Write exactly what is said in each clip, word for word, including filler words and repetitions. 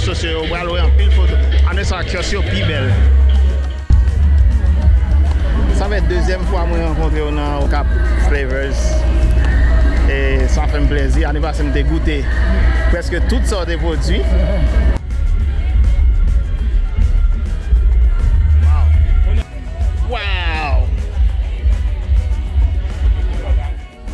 Sosyo yo, pral wè anpil foto. Ane sa, kyòs yo pi bèl. Sa fè dezyèm fwa mwen rankontre w nan Okap Flavors. E sa fè m plèzi. Ane pase, m te goute prèske tout sa w te pwodui. Wow!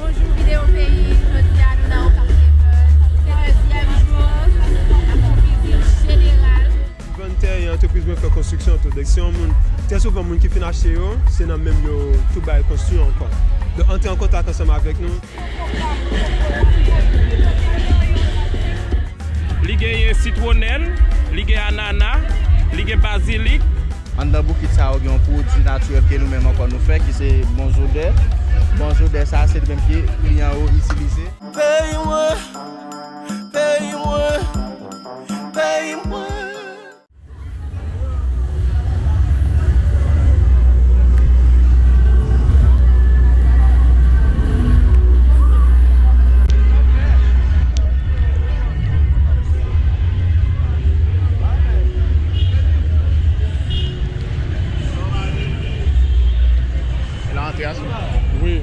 Bonjou, Videyo Peyi. Jodi a, nou nan Okap Flavors. Se dezyèm jou. N ap fè yon vizit jeneral. M vann tè e antrepriz mwen fè konstriksyon tou. Donk, se yon moun, trè souvan, moun ki fin achte yo, se nan menm yo tou bay konstwi ankò. Donk, antre an kontak ansanm avèk nou. Li genyen sitwonèl, li gen anana, li gen bazilik. Anndan boukit sa yo gen yon pwodui natirèl ke nou menm ankò nou fè, ki se Bon Zodè. Bon Zodè sa, se li menm ke kliyan yo itilize. Peyi mwen, peyi mwen, peyi mwen. E la antre a sou. Wi.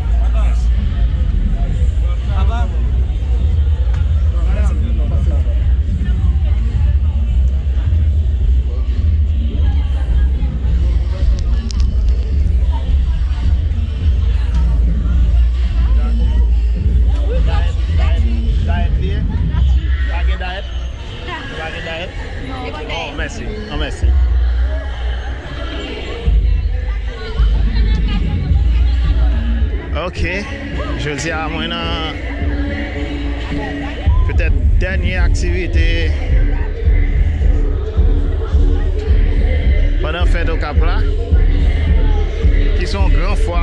Dayèt, dayèt, dayèt. Pa gen dayèt? Pa gen dayèt? Oh, mèsi. Oh, mèsi. Ok. Jodi a, mwen nan petèt dènye aktivite pandan fèt Okap la, ki se yon gran fwa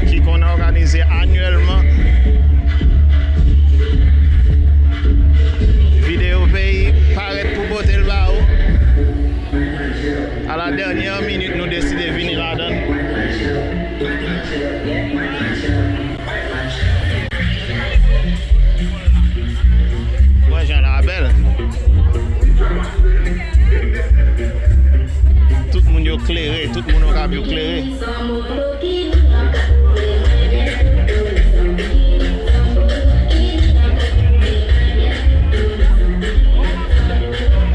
ki konn òganize anyèlman. Videyo Peyi parèt pou pote l ba ou. A la dènyè minit, nou deside vini ladan l. Wè jan la bèl. Tout moun yo klere, tout moun Okap yo klere.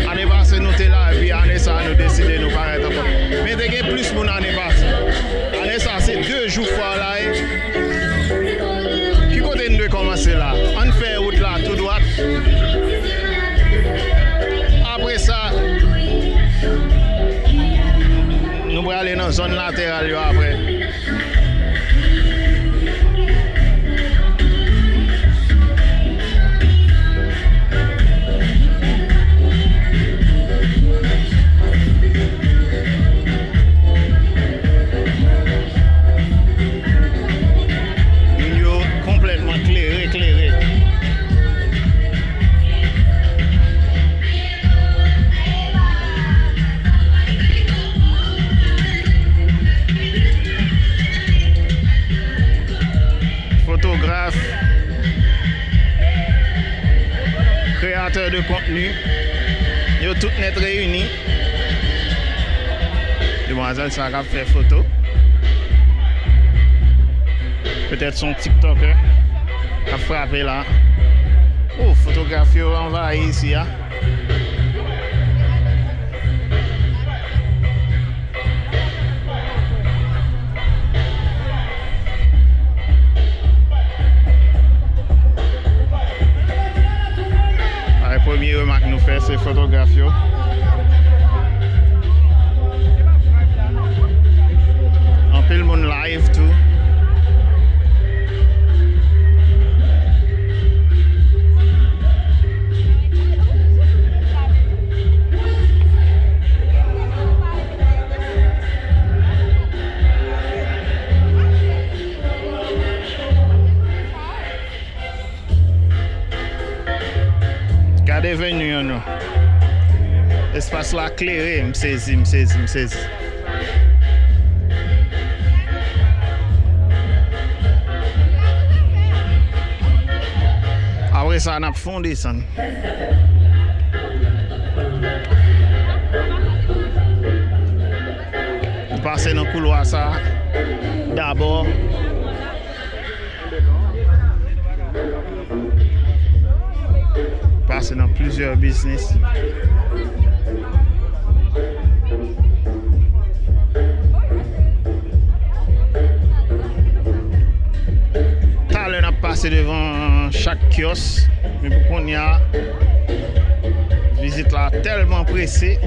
Ane pase, nou te la, epi ane sa, nou deside nou parèt ankò. Men te gen plis moun ane pase. Ane sa, se de jou fwa la ye. Ki kote n dwe kòmanse la? Ann fè wout la tou dwat. Apre sa, nou prale nan zòn latèral yo apre. Moun yo konplètman klere, klere. Fotograf, kreyatè de kontni, yo tout nèt reyini. Demwazèl sa k ap fè foto. Petèt se yon tiktokè k ap frape la. Oh, fotograf yo anvayi isi a. Ay, premye remak nou fè, se fotograf yo. Anpil moun live tou. Gade venue an non. Espas la klere, m sezi, m sezi, m sezi. Apre sa, n ap fè yon desann. Pase nan koulwa sa a dabò. Pase nan plizyè biznis. Talè n ap pase devan chak kyòs, men pou kounye a, vizit la tèlman prese,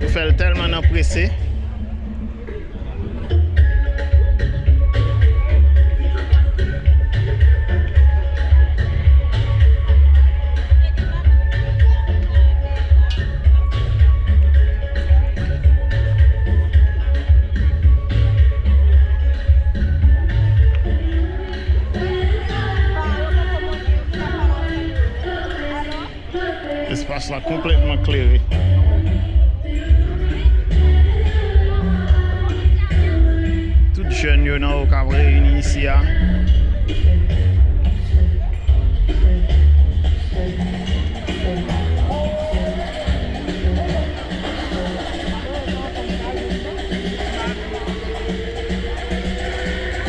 nou fè l tèlman nan prese. Espas la konplètman klere. Tout jèn yo nan Okap reyini isi a.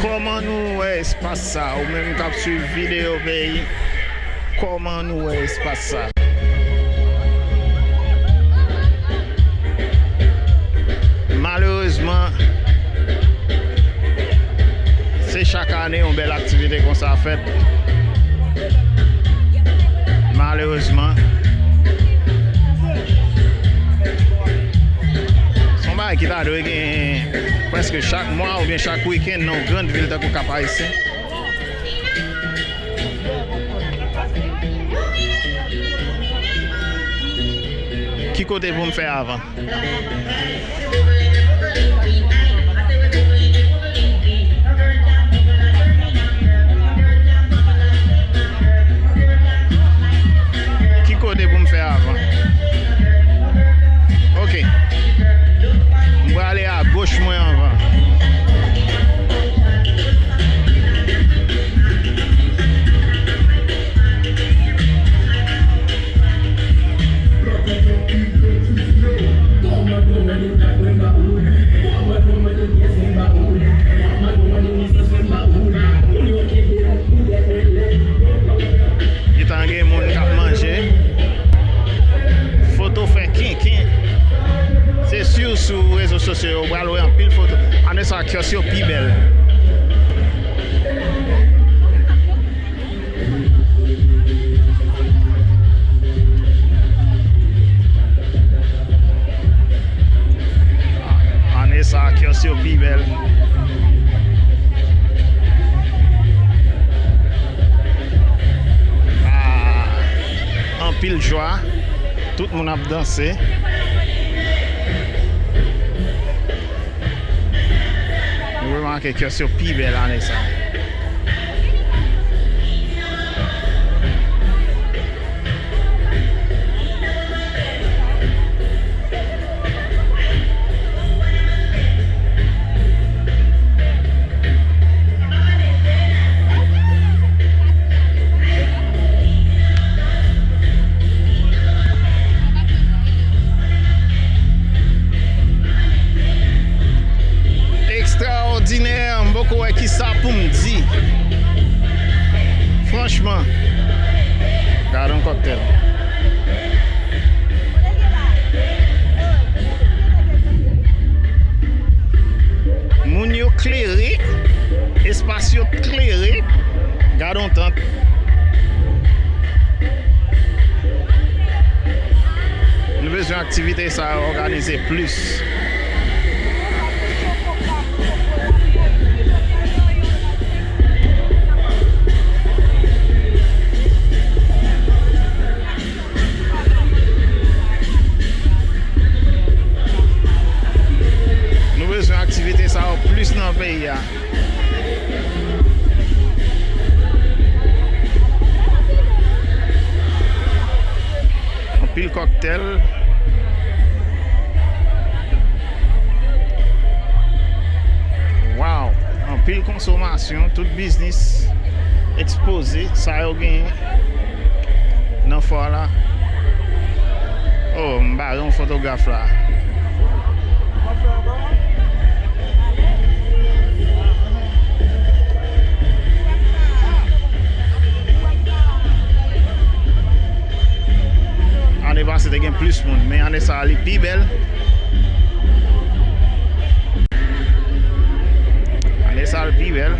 Kòman nou wè espas sa? Ou menm k ap swiv videyo peyi, kòman nou wè espas sa? Malerezman, se chak ane yon bèl aktivite konsa fèt. Malerezman, se yon bagay ki ta dwe genyen prèske chak mwa oubyen chak wikenn nan yon grann vil tankou Kap Ayisyen. Ki kote pou m fè avan? Ki kote pou m fè avan? Ok. M prale agoch mwen anvan. Gentan gen moun k ap manje. Foto fè kenken. Se si w sou rezo sosyo yo, ou pral wè anpil foto. Ane sa, kyòs yo pi bèl. Ane sa, kyòs yo pi bèl. Ah, anpil jwa. Tout moun ap danse. Nou remake kyòs yo pi bèl ane sa. Ekstraòdinè, m poko wè kisa pou m di. Franchman, gade yon kòktèl. Moun yo klere, espas yo klere. Gade yon tant. Nou bezwen aktivite sa yo òganize plis. Nou bezwen aktivite sa yo plis nan peyi a. Anpil kòktèl. Wow! Anpil konsomasyon, tout biznis ekspoze, sa yo genyen nan fwa la. Oh, m bare yon fotograf la. Plis moun, men ane sa a li pi bèl. Ane sa a li pi bèl.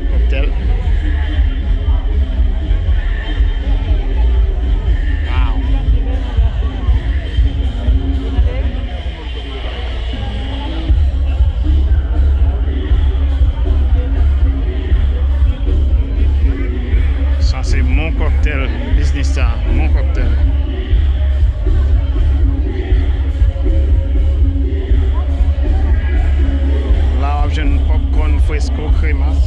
Kòktèl. Wow. Sa se Mon Kòktèl, biznis sa, Mon Kòktèl. La w ap jwenn popcorn, fresco, kremas.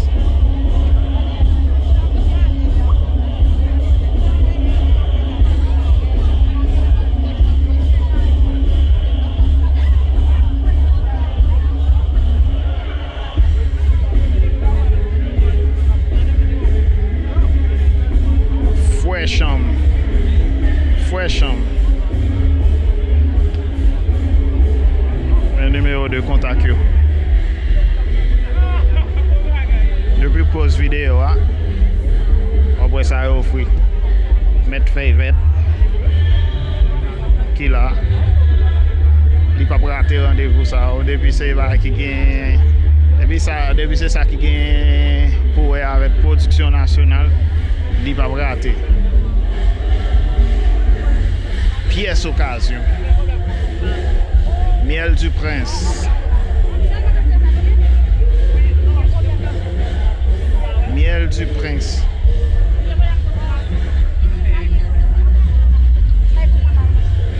Fresh, um, fresh, um. Men nimewo de kontak yo. Depi poz videyo a, w ap wè sa yo ofri. Mèt fèy vèt ki la. Li p ap rate randevou sa yo. Depi se bagay ki gen, depi sa, depi se sa ki gen pou wè avèk pwodiksyon nasyonal, li p ap rate. Pyès okazyon. Miel du Prince. Miel du Prince.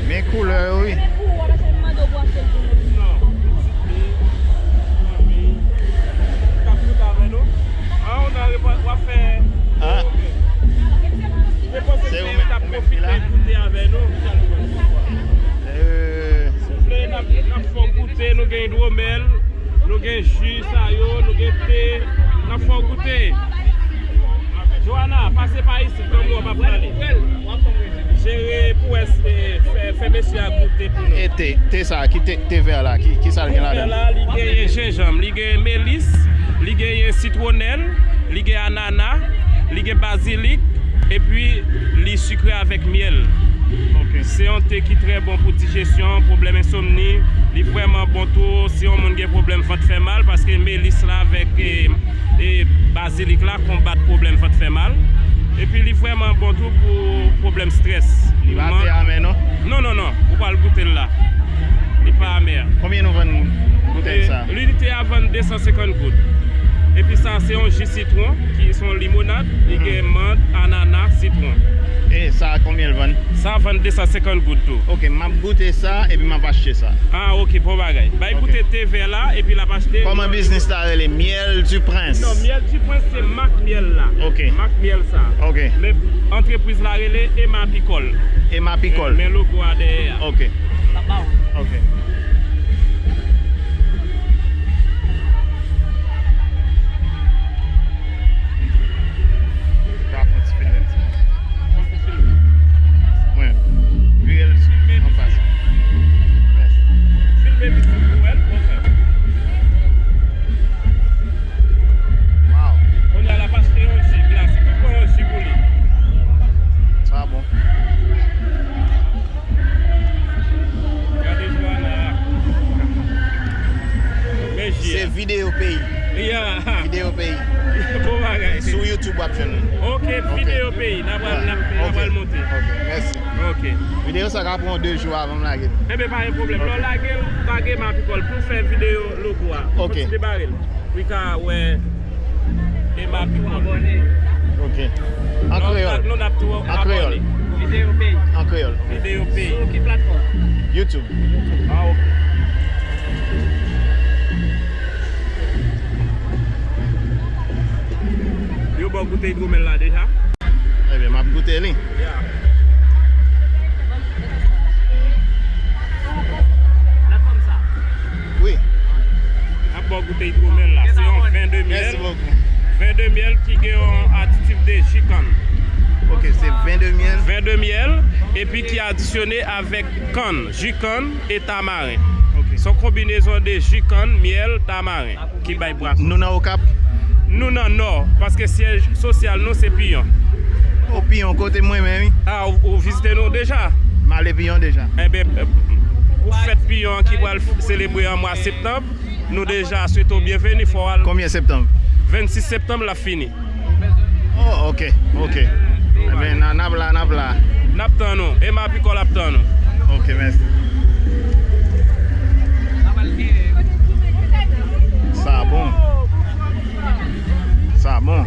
Men koulè yo, wi. An, w nan repo-, w ap fè. Ah. Se ou menm, ou menm ki la? Goute avè nou. Euh. Si w vle, n ap, n ap fè w goute, nou gen idwomèl, nou gen ji sa yo, nou gen te, n ap fè w goute. Joana, pase pa isit, granmoun an pa pale. Jere pou wè, eh, fè, fè mesye a goute pou nou. E te, te sa, ki te, te vè la, ki, ki sa l gen ladan? Te vè la, li genyen jenjanm, li genyen melis, li genyen sitwonèl, li gen anana, li gen bazilik, epi li sikre avèk myèl. Ok. Se yon te ki trè bon pou dijesyon, pwoblèm ensomni, li vrèman bon tou si yon moun gen pwoblèm vant fè mal, paske melis la avèk, eh, e bazilik la konbat pwoblèm vant fè mal. Epi li vrèman bon tou pou pwoblèm strès. Li pa te amè, non? Non, non, non. Ou pral goute l la. Li pa amè. Konbyen nou vann boutèy sa? E, li te a vann de san senkant goud. Epi sa, se yon ji sitwon, ki se yon limonad. Li gen mant, anana, sitwon. E sa, konbyen l vann? Sa vann de san senkant goud tou. Ok, m ap goute sa, epi m ap achte sa. Ah, ok, bon bagay. Bay goute te vè la, epi l ap achte. Kòman biznis la rele? Miel du Prince. Non, Miel du Prince se mak myèl la. Ok. Mak myèl sa. Ok. Men antrepriz la rele Emma Picole. Emma Picole. Men, men logo a dèyè a. Ok. Ok. Ka fè ti filme, ti. Mwen, vire l anfas. Filme misye pou wè l, konsa. Wow. Kounye a l ap achte yon ji, klasik. Ou pran yon ji pou li. Sa bon. Gade Joana. Men ji a. Se videyo peyi. Yeah. Videyo peyi. Bon bagay. Sou YouTube w ap jwenn li. Ok, videyo peyi. N a pral, n a, n a pral monte. Ok, mèsi. Ok. Videyo sa ka pran de jou avan m lage l. Enben, pa gen pwoblèm. Lè w lage l, pa gen mapikòl pou fè videyo logo a. Ok. Kontinye bare l. Pou l ka wè Emma Picole. Ok. An kreyòl. Non, n ap tou abòne. Videyo peyi. An kreyòl. Videyo peyi. Sou ki platfòm? YouTube. Ah, ok. Yo ba w goute idwomèl la deja? Ebyen, m ap goute li. Yeah. Wi. N ap ba w goute idwomèl la. Se yon ven de myèl. Mèsi bokou. Ven de myèl ki gen yon aditif de ji kann. Ok, se ven de myèl. Ven de myèl, epi ki adisyone avèk kann, ji kann e tamaren. Ok. Se yon konbinezon de ji kann, myèl, tamaren ki bay bwason. Nou nan Okap? Nou nan Nò, paske syèj sosyal nou se Piyon. O Piyon, kote mwen menm, wi. A, ou, ou vizite nou deja? M ale Piyon deja. Enben, pou fèt Piyon an ki pral selebre an mwa septanm, nou deja swete w byenveni, fò w al. Konbyen septanm? Vennsis septanm, l ap fini. Oh, ok, ok. Enben, n a, n ap la, n ap la. N ap tann ou. Emma Picol ap tann ou. Ok, mèsi. Sa bon. Sa bon.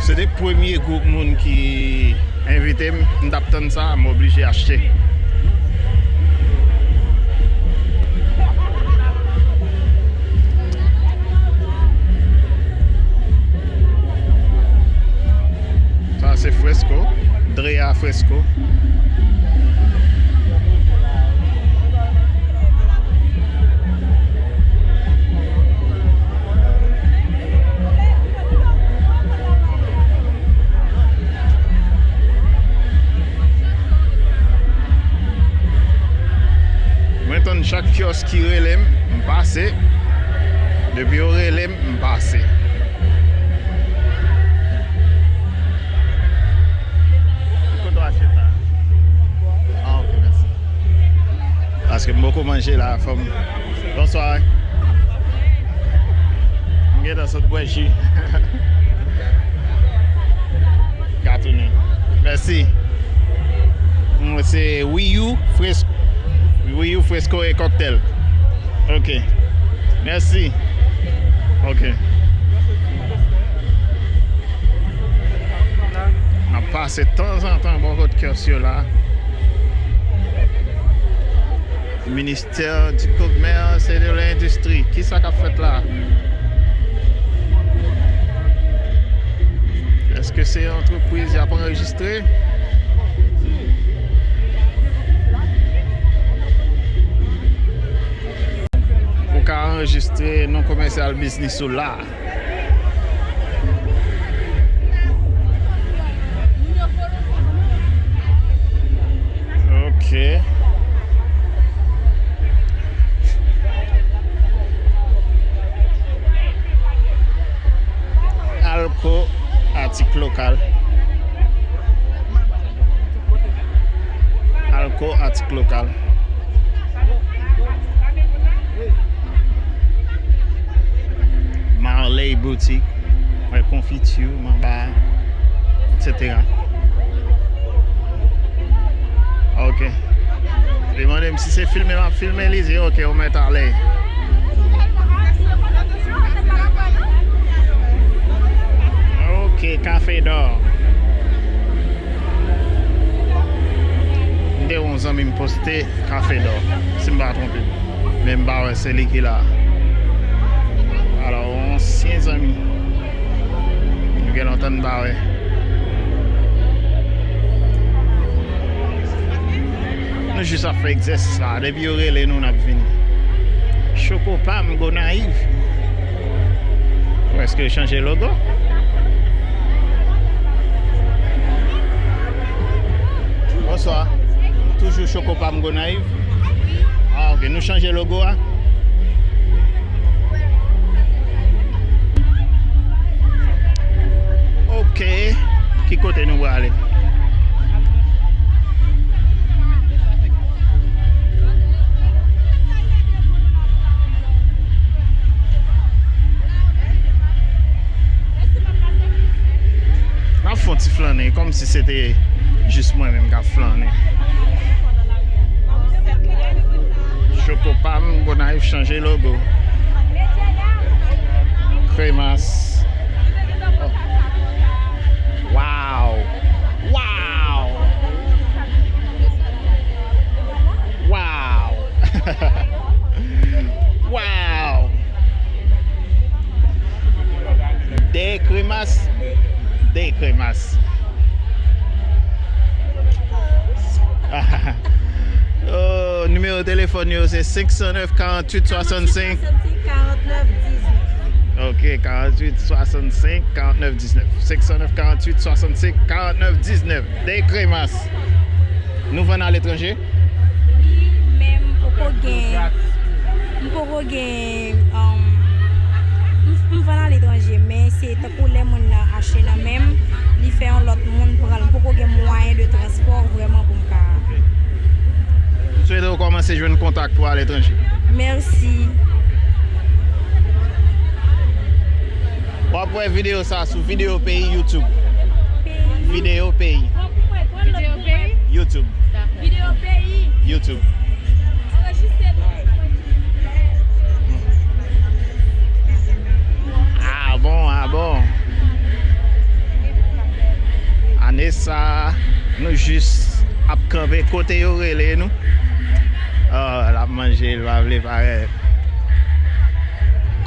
Se te premye gwoup moun ki envite m, m t ap tann sa, m oblije achte. Sa se Fresco, Drea Fresco. Mwen tann chak kyòs ki rele m, m pase. Depi yo rele m, m pase. Ki kote w achte sa? Ah, ok, mèsi. Paske m poko manje la, fò m. Bonswa. M gentan sot bwè ji. Ka tounen. Mèsi. Mm, se Wiyou Fres-, Wiyou Fresco e kòktèl. Ok. Mèsi. Ok. N ap pase tanzantan bò kot kyòs yo la. Ministère du Commerce et de l'Industrie. Kisa k ap fèt la? Èske se antrepriz y ap anrejistre? Ou ka anrejistre non komèsyal biznis ou la. Ok. Alko, atik lokal. Alko, atik lokal. Marley Boutique, wè, konfiti, manba, et cetera. Ok. Li mande m si se filme m ap filme, li di, ok, ou mèt ale. Ok, Café d'Or. M te wè yon zanmi m poste Café d'Or, si m pa twonpe m. Men m pa wè se li ki la. Alò, yon ansyen zanmi. Nou gen lontan n pa wè. Nou jis ap fè egzèsis la. Depi yo rele nou, n ap vini. Chocopam Gonayiv. Ou èske yo chanje logo? Bonswa. Toujou Chocopam Gonayiv. Ah, ok. Nou chanje logo a. Ok. Ki kote nou prale? M ap fè yon ti flannen, kòmsi se te jis mwen menm k ap flannen. Chocopam Gonayiv chanje logo. Kremas. Oh. Wow! Wow! Wow! Wow! De kremas, de kremas. Oh, nimewo telefòn yo se senk san nèf, karanntuit swasannsenk. Karanntuit swasannsenk, karannèf dizuit. Ok, karanntuit swasannsenk karannèf diznèf. Senk san nèf karanntuit swasannsenk karannèf diznèf. De kremas. Nou vann aletranje? Wi, men m poko gen, m poko gen, um, m, m vann aletranje, men se tankou lè moun nan achte nan men m, li fè yon lòt moun pran l. M poko gen mwayen de transpò vrèman pou m ka. M swete w kòmanse jwenn kontak pou aletranje. Mèsi. W ap wè videyo sa sou Videyo Peyi YouTube. Videyo Peyi. Videyo Peyi? YouTube. Videyo Peyi. YouTube. Ah bon, ah bon. Ane sa, nou jis ap kanpe kote yo rele nou. Oh, l ap manje, l pa vle parèt.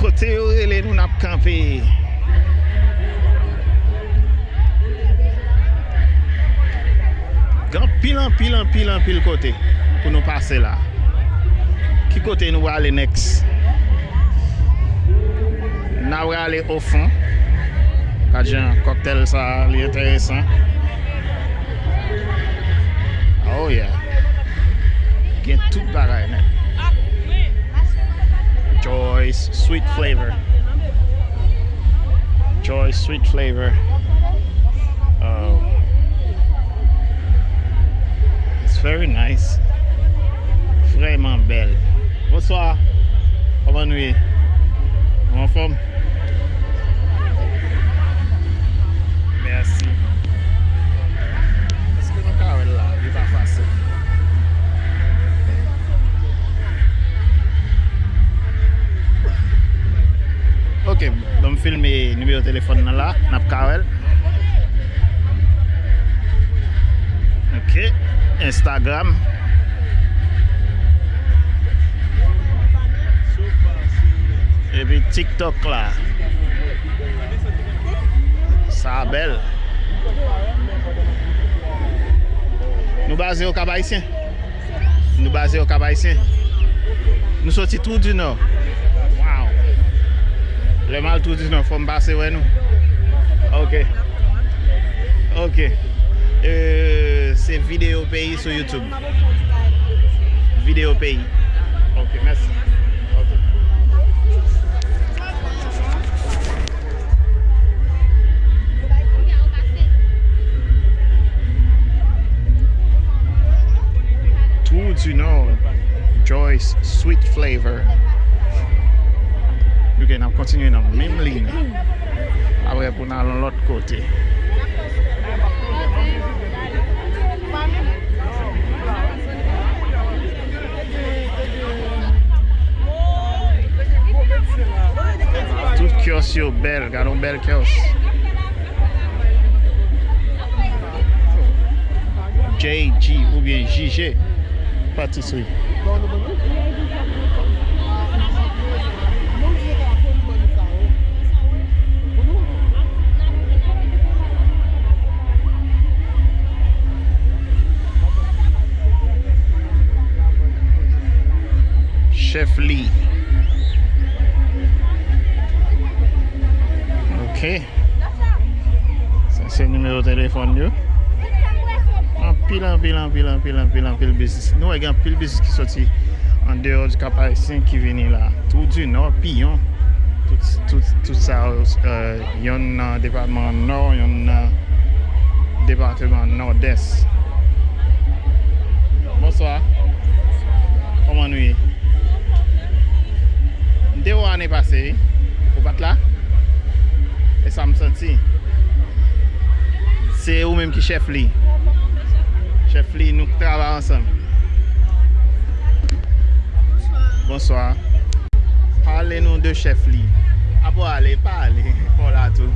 Kote yo rele nou, n ap kanpe. Gen anpil, anpil, anpil, anpil kote pou nou pase la. Ki kote nou prale next? N a prale ofon. Gad jan kòktèl sa a, li enteresan. Oh yeah. Gen tout bagay nèt. Joyce Sweet Flavor. Joyce Sweet Flavor. Oh. It's very nice. Vrèman bèl. Bonswa. Kòman nou ye? Nou anfòm? Mèsi. Èske nou ka wè l la? Li pa fasil. Ok, bon, m filme nimewo telefòn nan la, n ap ka wè l. Ok, Instagram. Epi TikTok la. Sa bèl. Nou baze Okap Ayisyen. Nou baze Okap Ayisyen. Nou soti Trou di Nò. Wow. Lè m al Trou di Nò, fò m pase wè nou. Ok. Ok. Euh, se Videyo Peyi sou YouTube. Videyo Peyi. Ok, mèsi. Ok. Trou di Nò, Joyce Sweet Flavor. Ok, n ap kontinye nan menm liy nan. Apre pou n al yon lòt kote. Tout kyòs yo bèl, gade yon bèl kyòs. J G oubyen J G Patisri. Chèf Li. Ok. Sa se nimewo telefòn yo. Anpil, anpil, anpil, anpil, anpil, anpil biznis. Nou wè gen anpil biznis ki soti andeyò di Kap Ayisyen ki vini la. Trou di Nò, Piyon. Tout, tout, tout sa, euh, yonn nan depatman Nò, yonn nan depatman Nòdès. Bonswa. Kòman nou ye? M te wè w ane pase, wi. Ou pa t la? E sa m santi. Se ou menm ki Chèf Li. Chèf Li, nou k travay ansanm. Bonswa. Pale nou de Chèf Li. Apa w ale, pa ale, fò w la tou.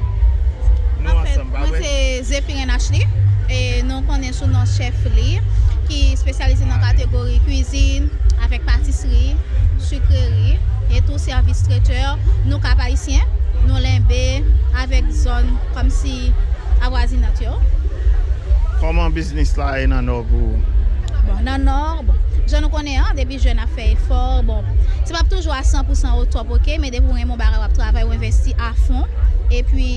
Nou ansanm, pa vre? Mwen se Zéphirin Ashley, e nou konnen sou non Chèf Li, ki espesyalize nan kategori kwizin, avèk patisri, sikreri, e tou sèvis treitè, nou Kap Ayisyen, nou Lenbe, avèk zòn kòmsi avwazinant yo. Kòman biznis la ye nan Nò pou ou? Bon, nan Nò, bon, jan nou konnen an, depi jèn ap fè efò, bon, se p ap toujou a san pou san o top, oke, men depi w renmen yon bagay, w ap travay, w envesti a fon, epi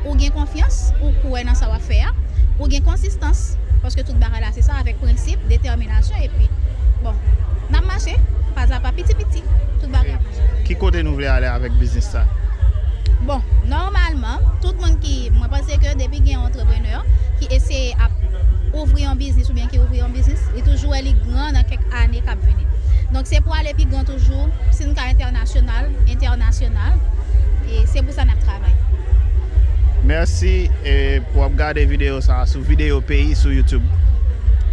ou gen konfyans, ou kwè nan sa w ap fè a, ou gen konsistans, paske tout bagay la se sa, avèk prensip, detèminasyon, epi, bon, n ap mache, pa a pa, piti piti, tout bagay ap mache. Ki kote nou vle ale avèk biznis sa? Bon, nòmalman, tout moun ki, mwen panse ke depi gen yon antreprenè ki eseye ap ouvri yon biznis oubyen ki ouvri yon biznis, li toujou wè li gran nan kèk ane k ap vini. Donk, se pou ale pi gran toujou, si n ka entènasyonal, entènasyonal, e se pou sa n ap travay. Mèsi, e pou w ap gade videyo sa a sou Videyo Peyi sou YouTube.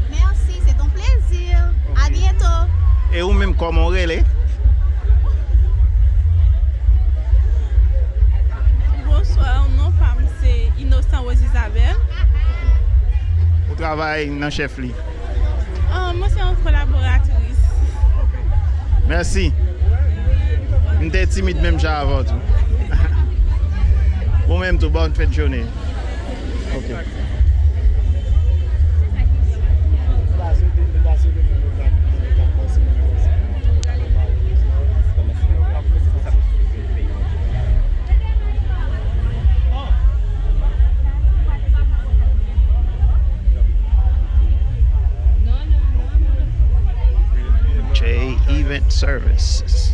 Merci, c'est un plaisir. À bientôt. E ou menm, kòman w rele? Bonswa, non pa m se Innocent Rose Isabelle. Ou travay nan chèf li? Ah, mwen se yon kolaboratris. Mèsi. M te timid menm jan avè w tou. Ou menm tou, bòn fèt jounen. Ok. J Event Services.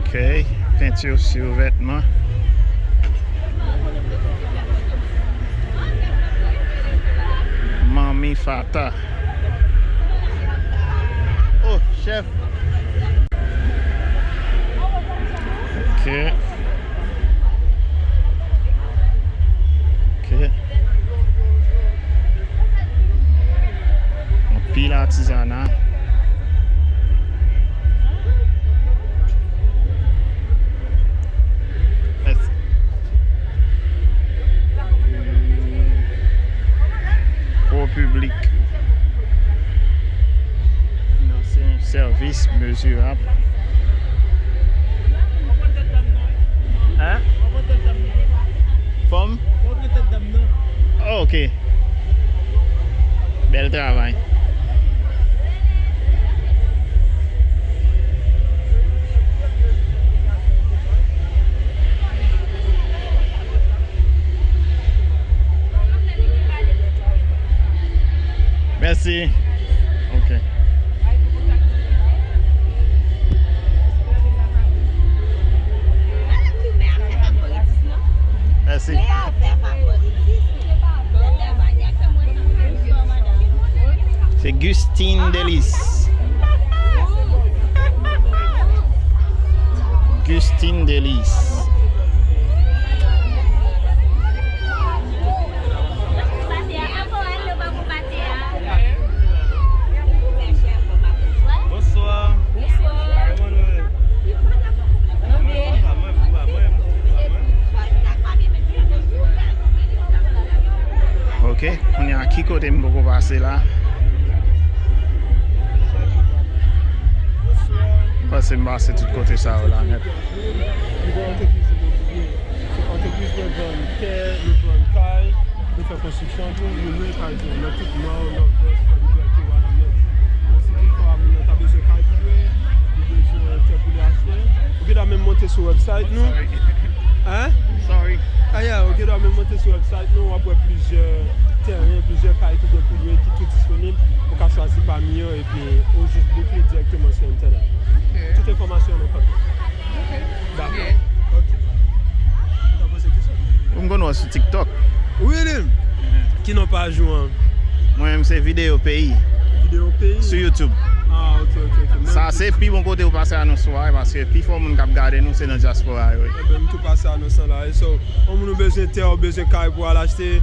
Ok, penti sou vètman. Manmi Fata. Oh, chèf. Ok. Ok. Anpil atizana. Mèsi. Gwo piblik. Non, se yon sèvis mezirab. Hein? Fanm? Oh, ok. Bèl travay. Mèsi. Ok. Mèsi. Se Gustin Delis. Gustin Delis. Bonswa. Bonswa. Kòman nou ye? Ok, kounye a ki kote m poko pase la? M panse m pase tout kote sa yo la nèt. Nou gen antrepriz imobilye. Se antrepriz nou vann tè, nou vann kay, nou fè konstriksyon tou, nou lwe kay tou, nan tout Nò, Nòdès, Kwadèboukè, Wanament. Nou site fò a moun nan ta bezwen kay pou lwe, nou bezwen tè pou li achte. Ou gen dwa menm monte sou website nou. Hein? Sorry. Ah, yeah, ou gen dwa menm monte sou website nou, w ap wè plizyè tèren, plizyè kay ki gen pou lwe, ki tou disponib. Ou ka chwazi pami yo, epi ou jis book li dirèkteman sou entènèt. Ok. Tout enfòmasyon nan kòd la. Ok. Dakò. Ok. Ou ta poze kesyon? M konn wè sou TikTok. Really? Mhm. Ki non paj ou an? Mwen menm se Videyo Peyi. Videyo Peyi? Sou YouTube. Ah, ok, ok, ok. Sa se pi bon kote pou pase anons ou a, paske pifò moun k ap gade nou se nan dyaspora yo. Ebyen, m tou pase anons lan la. So, yon moun ou bezwen tè, ou bezwen kay pou al achte,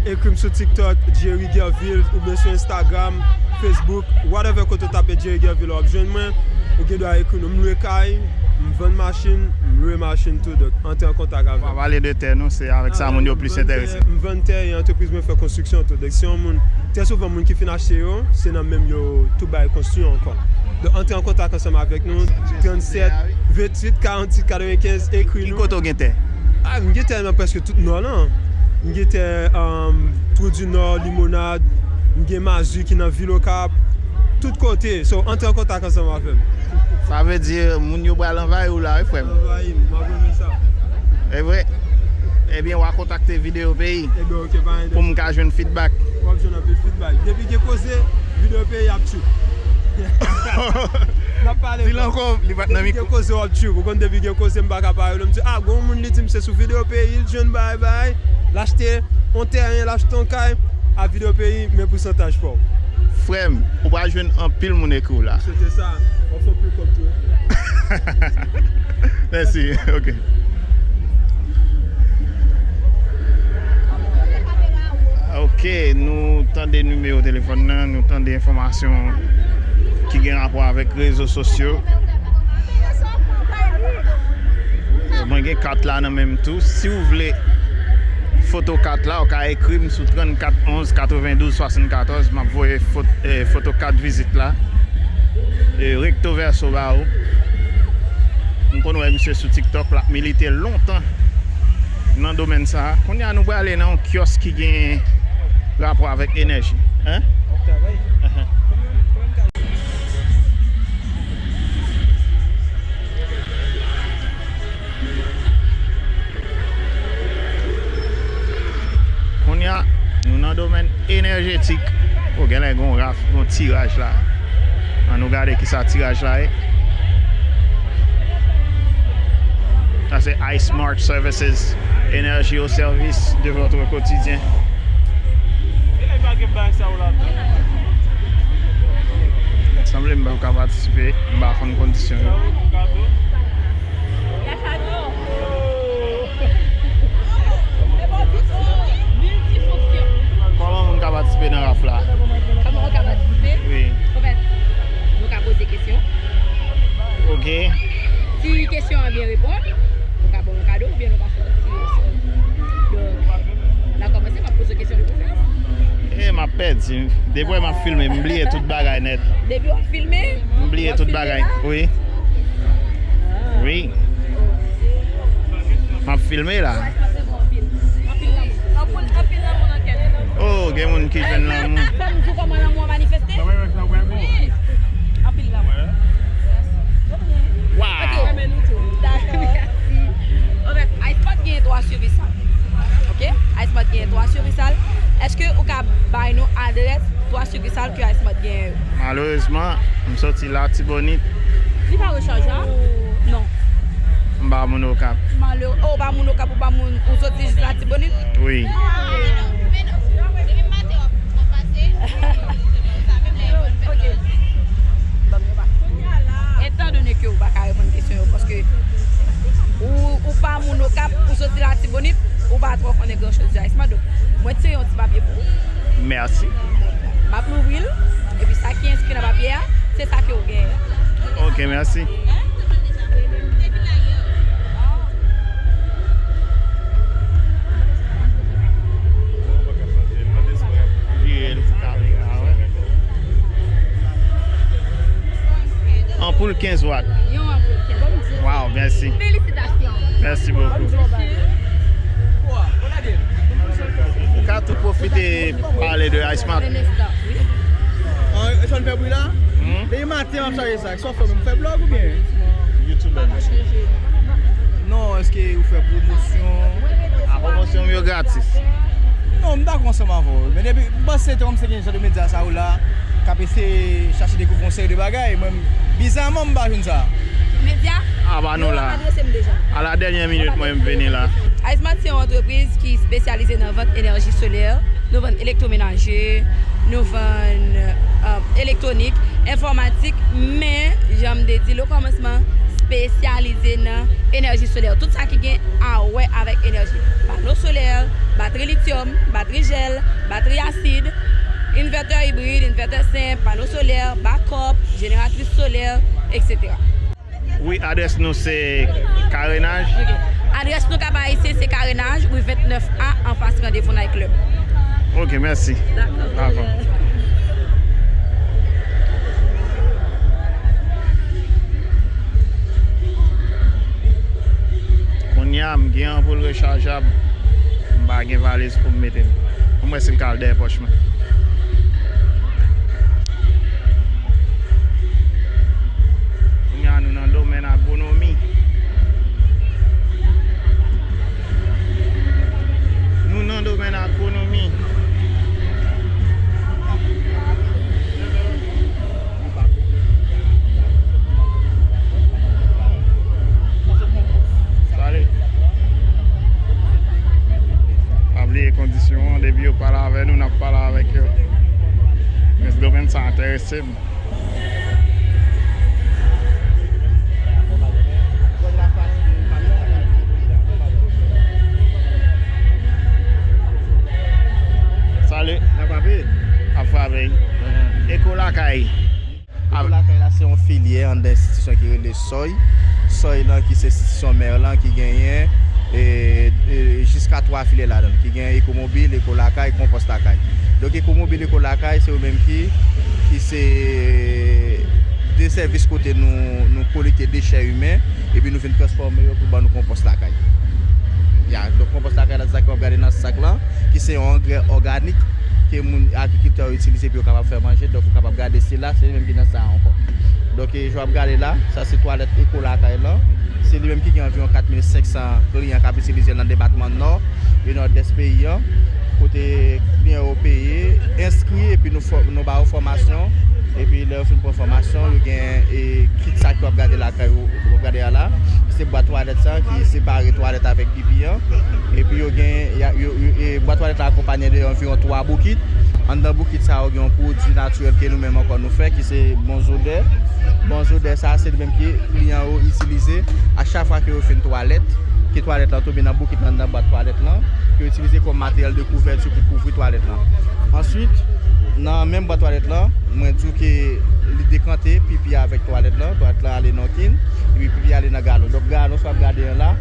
ekri m sou TikTok, Jerry Guerville, oubyen sou Instagram, Facebook, whatever kote w tape Jerry Guerville, w ap jwenn mwen. Ou gen dwa ekri nou. M lwe kay, m vann machin, m lwe machin tou. Donk, antre an kontak avè m. Pale de tè nou, se avèk sa moun yo plis enterese. M vann tè, m vann tè e antrepriz mwen fè konstriksyon tou. Donk, si yon moun, trè souvan, moun ki fin achte yo, se nan men m yo tou bay konstwi ankò. Donk, antre an kontak ansanm avèk nou, trannsèt, venntuit, karanntuit, katrevenkenz, ekri nou. Ki kote w gen tè? Ah, m gen tè nan prèske tout Nò lan. M gen tè, um, Trou di Nò, Limonad, m gen Mazwi ki nan vil Okap, tout kote. So, antre an kontak ansanm avè m. Sa vle di, moun yo pral anvayi w la, wi, frè m. Anvayi m, m ap renmen sa. E vre? Ebyen, w a kontakte Videyo Peyi. Ebyen, ok, pa gen pou m ka jwenn feedback. W ap jwenn anpil feedback. Depi gen koze, Videyo Peyi ap tchouk. N ap pale. Di l ankò, li pa t nan mikwo. Depi gen koze, w ap tchouk. Ou konn depi gen koze, m pa ka pa rele. M di, ah, gon moun li di m se sou Videyo Peyi, l jwenn bay bay. L achte yon tèren, l achte yon kay. A Videyo Peyi, men pousantaj pa w. Frè m, ou pral jwenn anpil moun ekri w la. M swete sa. W ap fè anpil kòb tou, wi. Mèsi, ok. Ok, nou tande nimewo telefòn nan, nou tande enfòmasyon ki gen rapò avèk rezo sosyo. Mwen gen kat la nan men m tou. Si w vle foto kat la, ou ka ekri m sou trannkat onz katrevendouz swasannkatòz. M ap voye fot-, eh, foto kat vizit la. Eh, recto verso ba ou. M konn wè misye sou TikTok, l ap milite lontan nan domèn sa a. Kounye a, nou prale nan yon kyòs ki gen rapò avèk enèji. Hein? Ahan. Kounye a, nou nan domèn enèjetik. O, genlè gon raf, gon tiraj la. Ann nou gade kisa tiraj la ye. Sa se iSmart Services, énergie au service de votre quotidien. Sanble m pa ka patisipe, m pa konn kondisyon yo. Kòman moun ka patisipe nan raf la? Kòman ou ka patisipe? Wi. Anfèt, nou ka poze kesyon. Ok. Si kesyon an byen reponn, nou ka ba w yon kado oubyen nou ka fè yon ti leson. Donk, n a kòmanse, m ap poze w kesyon depi w fè. E, m ap pèdi. Depi w wè m ap filme, m bliye tout bagay nèt. Depi w ap filme, m bliye tout bagay. Wi. Wi. M ap filme la. Anpil lanmou. Anpil, anpil lanmou nan kè nou. Oh, gen moun ki jwenn lanmou. Fò m di w kòman lanmou an manifeste? Wi. Anpil lanmou. Wow. Ok. Dakò. Mèsi. Anfèt, iSmart gen twa sikisal. Ok? iSmart gen twa sikisal. Èske ou ka bay nou adrès twa sikisal ke iSmart gen yo? Malerezman, m soti Latibonit. Li pa rechajab? Non. M pa moun Okap. Malere-, oh, ou pa moun Okap, ou pa moun, ou soti jis Latibonit? Wi. Ah. Ok. Bon, yo pa. Etan done ke ou pa ka reponn kesyon yo, paske ou, ou pa moun Okap, ou soti Latibonit, ou pa twò konnen gran choz de iSmart. Donk, mwen tire yon ti papye pou ou. Mèsi. M ap louvri l, epi sa ki enskri nan papye a, se sa ke ou genyen. Ok, mèsi. Vire l pou kamera, wè. Anpoul kenz wat. Yon anpoul kenz. Waw, mèsi. Felisitasyon. Mèsi bokou. Ou ka tou pwofite pale de iSmart. An, sa n fè bri la? Hmm? Depi maten m ap chaje sa. Sa w fè menm? Ou fè blòg oubyen? YouTuber. Non, èske ou fè pwomosyon? A, pwomosyon m yo gratis. Non, m dakò ansanm avè w. Men depi, m panse se te kòmsi gen jan de medya sa yo la, k ap eseye chache dekouvri yon seri de bagay. Mwen, bizaman, m pa jwenn sa. Medya? A, ba nou la. Yo adrese m deja. A la dènyè minit, mwen, m vini la. iSmart se yon antrepriz ki espesyalize nan vant enèji solè. Nou vann elektwomenaje, nou vann, euh, elektwonik, enfòmatik, men, jan m te di l okòmansman, espesyalize nan enèji solè. Tout sa ki gen a wè avèk enèji. Pano solè, batri lityòm, batri jèl, batri asid, envètè ibrid, envètè senp, pano solè, bakòp, jeneratris solè, etsetera. Wi, adrès nou se Karenaj. Ok. Adrès nou Kap Ayisyen se Karenaj, ri vennèf A, anfas Randevou Night Club. Ok, mèsi. Dakò. Dakò. Gen anpoul rechajab, m pa gen valiz pou m mete l. Ann wè si l ka al dèyè pòch mwen. Kounye a nou nan domèn agwonomi. Nou nan domèn agwonomi. Sale. Pa bliye kondisyon an, depi yo pale avè nou, n ap pale avèk yo. Men domèn sa enterese m. Sale. N ap frape? Ap frape. Eko Lakay. Eko Lakay la se yon filyè anndan enstitisyon ki rele sòy. Sòy lan ki se enstitisyon mè lan ki genyen e, e, jiska twa filyè ladan l, ki gen Eko Mobil, Eko Lakay, Konpòs Lakay. Donk Eko Mobil, Eko Lakay, se yo menm ki, ki se de sèvis kote nou, nou kolekte dechè imen, epi nou vin transfòme yo pou ban nou Konpòs Lakay. Ya, donk Konpòs Lakay la, se sa ke w ap gade nan sak lan, ki se yon angrè òganik ke moun agrikiltè yo itilize pou yo kapab fè manje. Donk ou kapab gade sila, se li menm ki nan sa a ankò. Donk e, jan w ap gade la, sa se twalèt Eko Lakay lan. Se li menm ki gen anviwon kat mil senk san kliyan k ap itilize l nan depatman Nò e Nòdès peyi an, kote kliyan yo peye, enskri, epi nou fò-, nou ba yo fòmasyon. Epi lè yo fin pran fòmasyon, yo gen, e, kit sa ke w ap gade lakay ou, w ap gade a la, se bwat twalèt sa ki separe twalèt avèk pipi an. Epi yo gen, y a, yo, yo, e, bwat twalèt la akonpaye de anviwon twa bokit. Anndan bokit sa yo gen yon pwodui natirèl ke nou menm ankò nou fè, ki se bonzodè. Bonzodè sa, se li menm ke kliyan yo itilize a chak fwa ke yo fin twalèt, ke twalèt lan tonbe nan bokit lan, nan bwat twalèt lan, ke yo itilize kòm materyèl de kouvèti pou kouvri twalèt lan. Answit, nan menm bwat twalèt lan, mwen di w ke li dekante pipi avèk twalèt lan, twalèt lan ale nan kin, epi pipi ale nan galon. Donk galon sa w ap gade an la,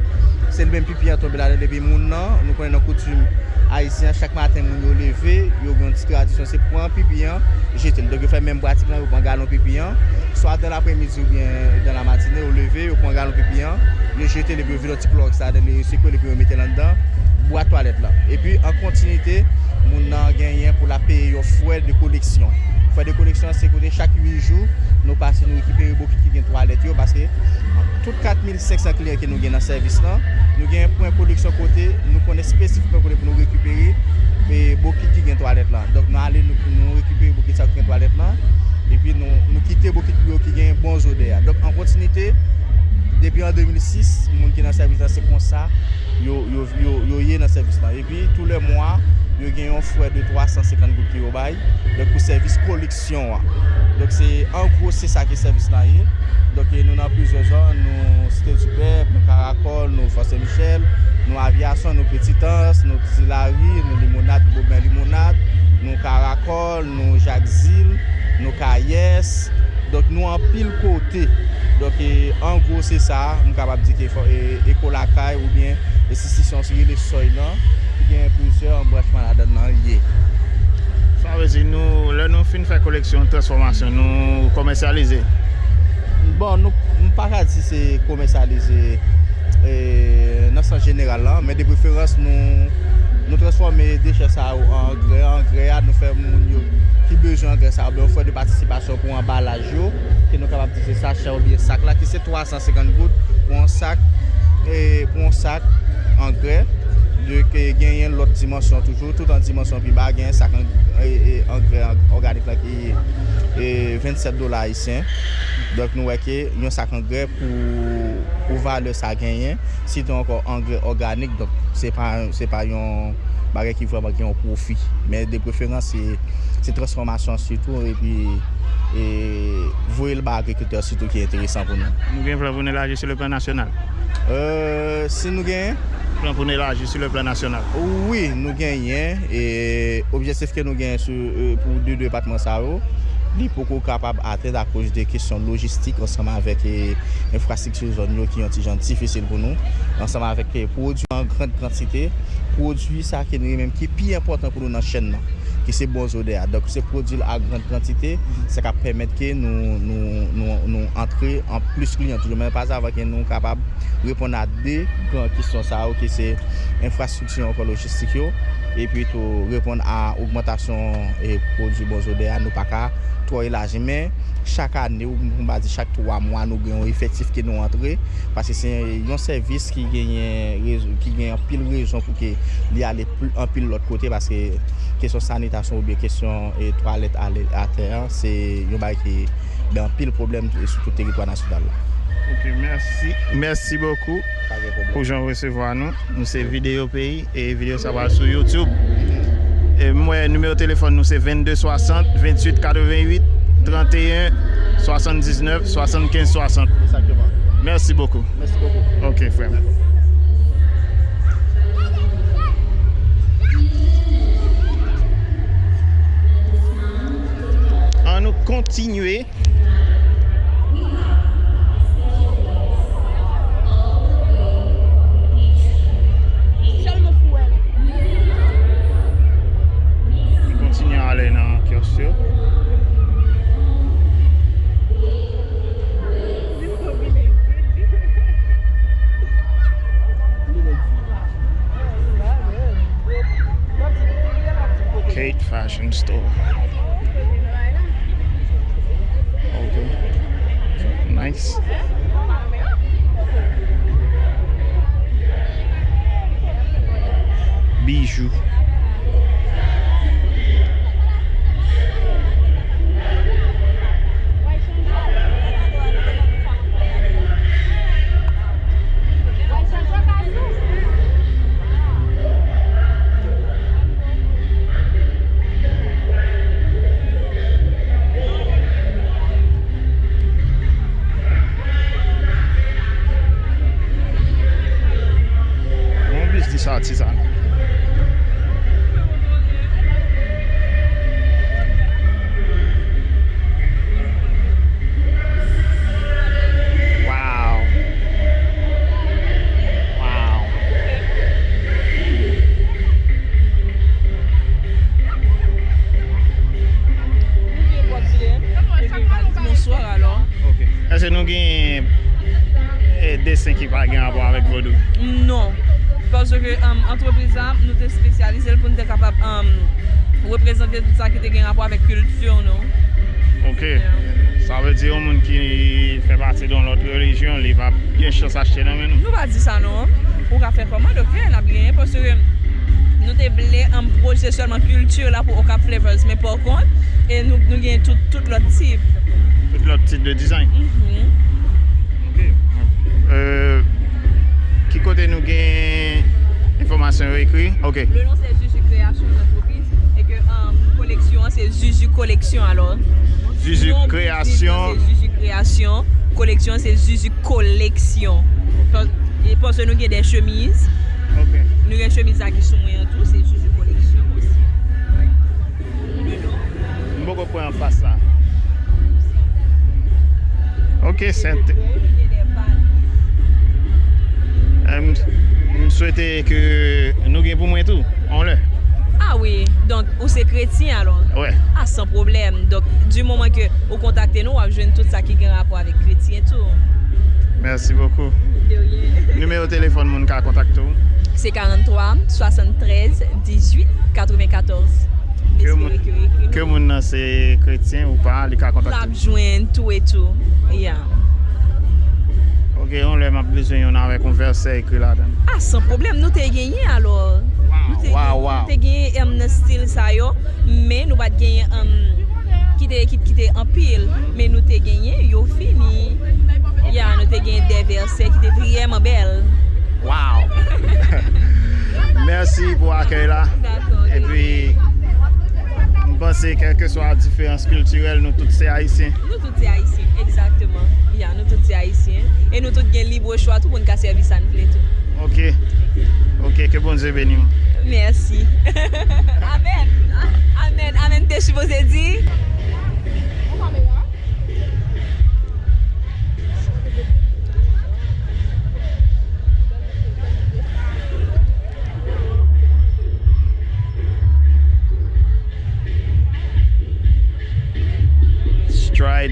se li menm pipi an tonbe ladan l, epi moun nan, nou konnen nan koutim ayisyen an, chak maten moun yo leve, yo gen yon ti tradisyon, se pran pipi an, jete l. Donk yo fè menm pratik lan, yo pran galon pipi an, swa dan lapremidi oubyen dan lamatine, yo leve, yo pran galon pipi an, yo jete l, epi yo vide yon ti klòrèks ladan l, yo sekwe l, epi yo mete l anndan bwat twalèt lan. Epi an kontinite, moun nan genyen pou l ap peye yon frè de koleksyon. Frè de koleksyon se kote chak uit jou, nou pase, nou rekipere bokit ki gen twalèt yo, paske tout kat mil senk san kliyan ke nou gen nan sèvis lan, nou gen pwen koleksyon kote nou konnen espesifikman kote pou nou rekipere, e, bokit ki gen twalèt lan. Donk nou ale, nou, nou rekipere bokit sa ki gen twalèt lan, epi nou, nou kite bokit pou yo ki gen bon zodè a. Donk an kontinite, depi an de mil sis, moun ki nan sèvis lan se konsa yo, yo, yo, yo ye nan sèvis lan. Epi tou lè mwa, yo gen yon frè de twa san senkant goud ke yo bay, donk pou sèvis koleksyon an. Donk se, an gwo, se sa ke sèvis lan ye. Donk e, nou nan plizyè zòn, nou Site Dipèp, nou Karakòl, nou Fò Sen Michèl, nou Avyasyon, nou Petitans, nou Ti Lari, nou Limonad, nou Boben Limonad, nou Karakòl, nou Jakzil, nou Kayès. Donk nou anpil kote. Donk e, an gwo se sa, m kapab di ke fò, e, Eko Lakay oubyen enstitisyon rele Sòy lan, ki gen plizyè branchman ladan l lan ye. Sa vle di nou, lè nou fin fè koleksyon, transfòmasyon, nou komèsyalize? Bon, nou, m pa ka di se komèsyalize, e, nan sans jeneral lan, men de preferans nou, nou transfòme dechè sa yo an angrè. Angrè a, nou fè moun yo ki bezwen angrè sa yo, oubyen yon frè de patisipasyon pou anbalaj yo, ke nou kapab di se sachè oubyen sak la, ki se twa san senkant goud pou yon sak, e, pou yon sak angrè. Donk e, genyen lòt dimansyon toujou, tout an dimansyon pi ba, genyen sak an-, e, e, angrè an-, òganik la ki, e, vennsèt dola ayisyen. Donk nou wè ke yon sak angrè pou, pou valè sa genyen, sitou ankò angrè òganik, donk se pa, se pa yon bagay ki vrèman gen yon pwofi. Men de preferans, se, se transfòmasyon sitou, epi, e, voye l ba agrikiltè sitou ki enteresan pou nou. Nou gen plan pou nou elaji sou le plan nasyonal? E, si nou genyen? Plan pou nou elaji sou le plan nasyonal? Wi, nou genyen. E, objektif ke nou genyen sou, e, pou de depatman sa yo, li poko kapab atenn akoz de kesyon lojistik ansanm avèk, e, enfrastrikti zòn yo ki yon ti jan difisil pou nou, ansanm avèk, e, pwodui an grann kantite, pwodui sa ke nou menm ki pi enpòtan pou nou nan chèn nan. ki se Bon Odeur a. Donk, se pwodui l a gran kantite, sa k ap pèmèt ke nou, nou, nou, nou antre an plis kliyan toujou. Men pa savan ke nou kapab reponn a de gran kesyon sa yo, ki se enfrastrikti yo, ankò lojistik yo, epi tou reponn a ogmantasyon e pwodui Bon Odeur a, nou pa ka twò elaji. Men chak ane, ou m pa di chak twa mwa, nou gen yon efektif ke nou antre, paske se yon sèvis ki genyen rezo-, ki gen anpil rezon pou ke li ale pl-, anpil lòt kote, paske kesyon sanitasyon oubyen kesyon, e, twalèt ale atè a, se yon bagay ki gen anpil pwoblèm sou tout teritwa nasyonal la. Ok, mèsi. Mèsi bokou. Pa gen pwoblèm. Pou jan w resevwa nou. Nou se Videyo Peyi e videyo sa pral sou YouTube. E m wè nimewo telefòn nou se vennde swasant, venntuit katrevennuit, tranteyen swasanndiznèf, swasannkenz swasant. Exactement. Merci beaucoup. Merci beaucoup. Ok, frè m. An nou kontinye. Li kontinye ale nan kyòs yo. Kate Fashion Store. Ok. Nice. Bijou. Bon biznis atizanal. Wow. Wow. Bonswa alò. Ok. Èske nou gen, eh, desen ki pa gen rapò avèk vodou? Non. Paske, um, antrepriz la, nou te espesyalize l pou n te kapab, um, reprezante tout sa ki te gen rapò avèk kilti nou. Ok. Yeah. Sa vle di yon moun ki fè pati de yon lòt relijyon, li p ap gen chans achte nan men nou? Nou pa di sa non. Ou ka fè kòmand, ok, n ap genyen, paske nou te vle, um, pwodui sèlman kilti la pou Okap Flavors, men pa kont, e nou, nou gen tout, tout lòt tip. Tout lòt tip de design? Mhm. Ok. Euh, ki kote nou gen enfòmasyon yo ekri? Ok. Le nom c'est Juju Création, l'entreprise, e ke, um, koleksyon an se Juju Koleksyon, alò. Juju Création. Non, biznis lan se Juju Création, koleksyon an se Juju Koleksyon. Pa-, e paske nou gen de chemiz. Ok. Nou gen chemiz la ki sou mwen an tou, se Juju Koleksyon osi. M poko pran anfas la. Ok, sèt. M, m swete ke nou gen pou mwen tou, on lè. Ah wi, donk ou se kretyen alò? Wè. Ah, san pwoblèm. Donk, di moman ke ou kontakte nou, w ap jwenn tout sa ki gen rapò avèk kretyen tou. Merci beaucoup. De rien. Nimewo telefòn moun ka kontakte w? Se karannwa, swasanntrèz, dizuit, katrevenkatòz. Ke moun, ke moun nan se kretyen ou pa, li ka kontakte w. L ap jwenn tou e tou. Yeah. Ok, yon lè m ap bezwen youn avèk yon vèsè ekri ladan l. Ah, san pwoblèm, nou te genyen alò. Nou te genyen, nou te genyen, em, nan stil sa yo, men nou pa t genyen, em, ki te, ki, ki te anpil, men nou te genyen, yo fini. Ya, nou te genyen de vèsè ki te vrèman bèl. Wow! Mèsi pou akèy la. Dakò, ok. Epi, m panse, kèlkeswa diferans kiltirèl, nou tout se Ayisyen. Nou tout se Ayisyen, egzakteman. Ya, nou tout se Ayisyen. E nou tout gen lib chwa tou pou n ka sèvi sa n vle tou. Ok. Ok, ke Bondye beni w. Mèsi. Amèn. Amèn. Amèn te sipoze di.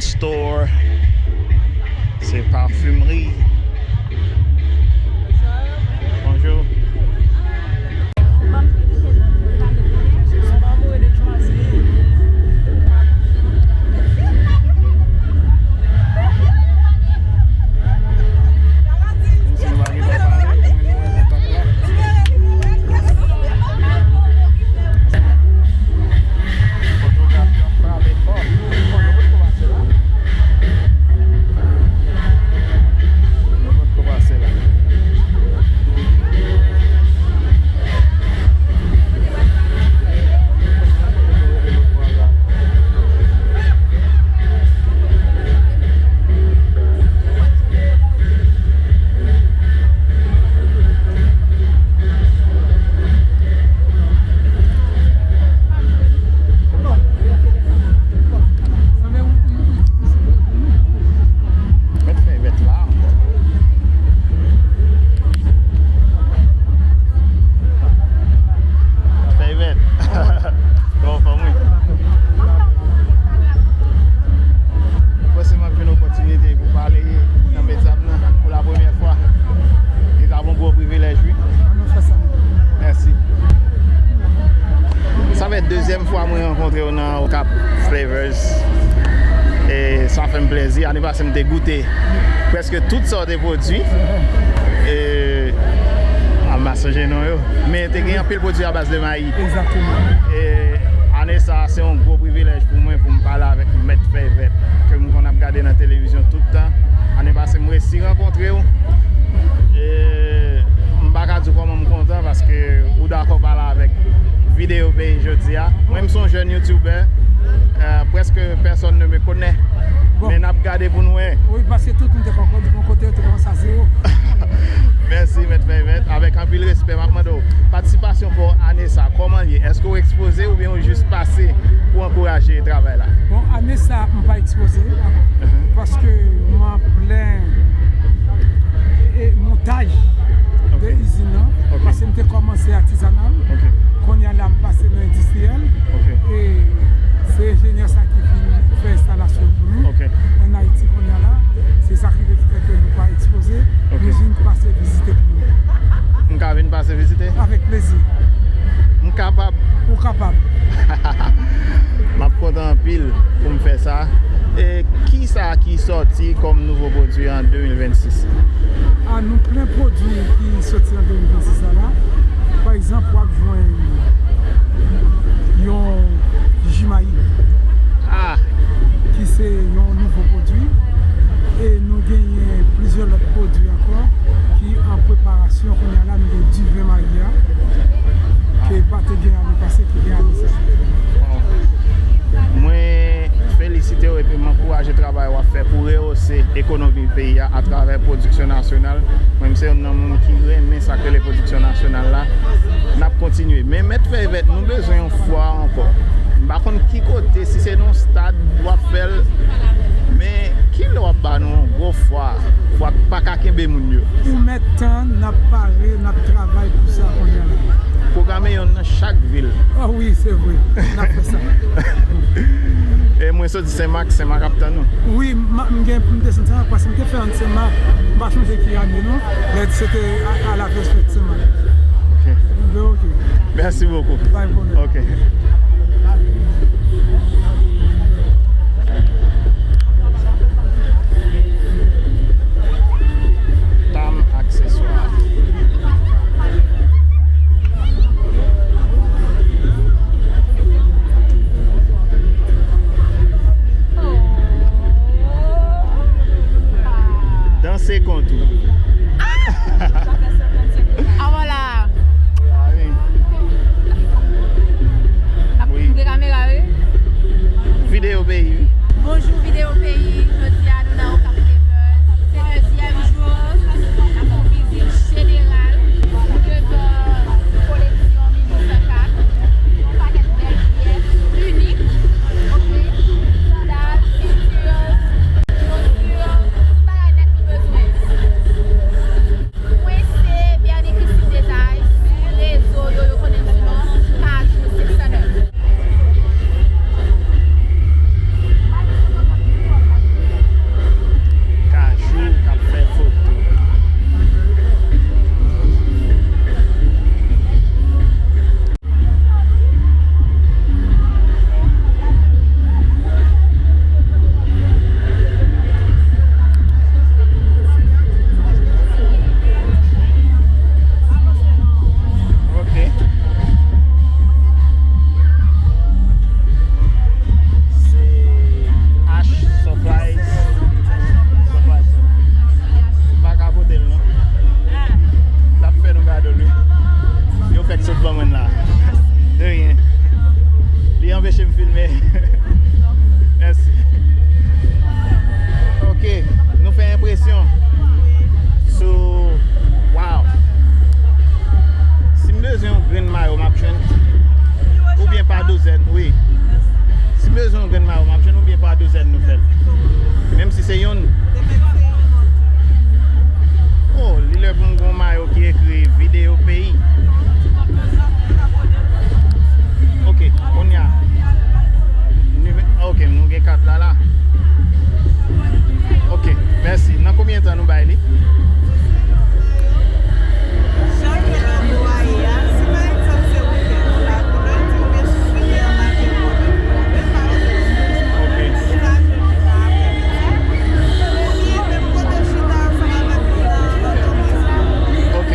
Store. Se parfumerie. Bonjour. Fotografi an frape fò. Bon, nou potko pase la. Nou potko pase la. Mèt fè vèt la ankò. Fè vèt. Bon, fanmi. Mwen panse m ap jwenn opòtinite pou pale nan medya m nan pou la premyè fwa. Li t ap yon gwo privilèj, wi. Ann nou fè sa. Mèsi. Sa fè dezyèm fwa mwen rankontre w nan Okap Flavors. E sa fè m plèzi. Ane pase, m te goute prèske tout sa w te pwodui. E, a, m pa sonje non yo. Men te gen anpil pwodui a baz de mayi. Egzakteman. E ane sa a, se yon gwo privilèj pou mwen pou m pale avèk Mèt Fèy Vèt, ke m konn ap gade nan televizyon tout tan. Ane pase, m resi rankontre w. E m pa ka di w kòman m kontan, paske ou dakò pale avèk Videyo Peyi jodi a. Mwen, m se yon jèn youtubè. Euh, presque personne ne me connaît. Bon. Men n ap gade pou n wè. Wi, paske tout moun te kòkòt, bon kote yo te kòmanse a zewo. Mèsi, Mèt Fèy Vèt. Avèk anpil respè, m ap mande w, patisipasyon pa w ane sa, kòman l ye? Èske w ekspoze oubyen w jis pase pou ankouraje travay la? Bon, ane sa, m pa ekspoze, paske m an plen, e, e, montaj de izin nan, paske m te kòmanse atizanal. Kounye a la, m pase nan endistriyèl. E se enjenyè sa ki vin fè enstalasyon pou nou. Ann Ayiti kounye a la, se sa ki fè ke nou pa ekspoze. Nou jis pase vizite pou nou. M ka vin pase vizite? Avèk plezi. M kapab? Ou kapab. M ap kontan anpil pou m fè sa. E kisa ki sòti kòm nouvo pwodui an de mil vennsis? A, nou plen pwodui ki sòti an de mil vennsis la la. Pa egzanp, w ap jwenn yon ji mayi, ki se yon nouvo pwodui. E nou genyen plizyè lòt pwodui ankò ki an preparasyon kounye a la. Nou gen diven mayi a, ke pa te gen ane pase, ki gen ane sa. Mwen felisite w epi m ankouraje travay w ap fè pou rewose ekonomi peyi a atravè pwodiksyon nasyonal. Mwen, m se youn nan moun ki renmen sa k rele pwodiksyon nasyonal la. N ap kontinye. Men Mèt Fèy Vèt, nou bezwen yon fwa ankò. M pa konn ki kote, si se nan yon stad w ap fè l, men kilè w ap ba nou yon gwo fwa? Fwa k pa ka kenbe moun yo. Ou mèt tann, n ap pare, n ap travay pou sa kounye a la. Pwograme youn nan chak vil. O wi, se vre. N ap fè sa. E mwen soti Senmak, Senmak ap tann nou. Wi, m, m gen pou m desann Senmak, paske m te fè ann Senmak, m pa chonje ki ane non, men se te a, a la vèspè de Senmak. Ok. Mèsi bokou. Pa gen pwoblèm. Ok. Tam akseswa. Danse kont ou. Ah! Avan la. Wi. Ap moute kamera, wi. Videyo peyi, wi. Bonjou, Videyo Peyi. Jodi a, nou nan Okap Flavors. Se dezyèm jou. N ap fè yon vizit jeneral devan koleksyon mil uit san kat. Yon pakèt bèl pyès inik. Ok. Sandal, senti, chaussure, tout bagay nèt nou bezwen. Mwen se Bernie Christine Desailles, sou rezo yo, yo konnen m sou non Kajou six oh nine. Tan nou bay li. Ok.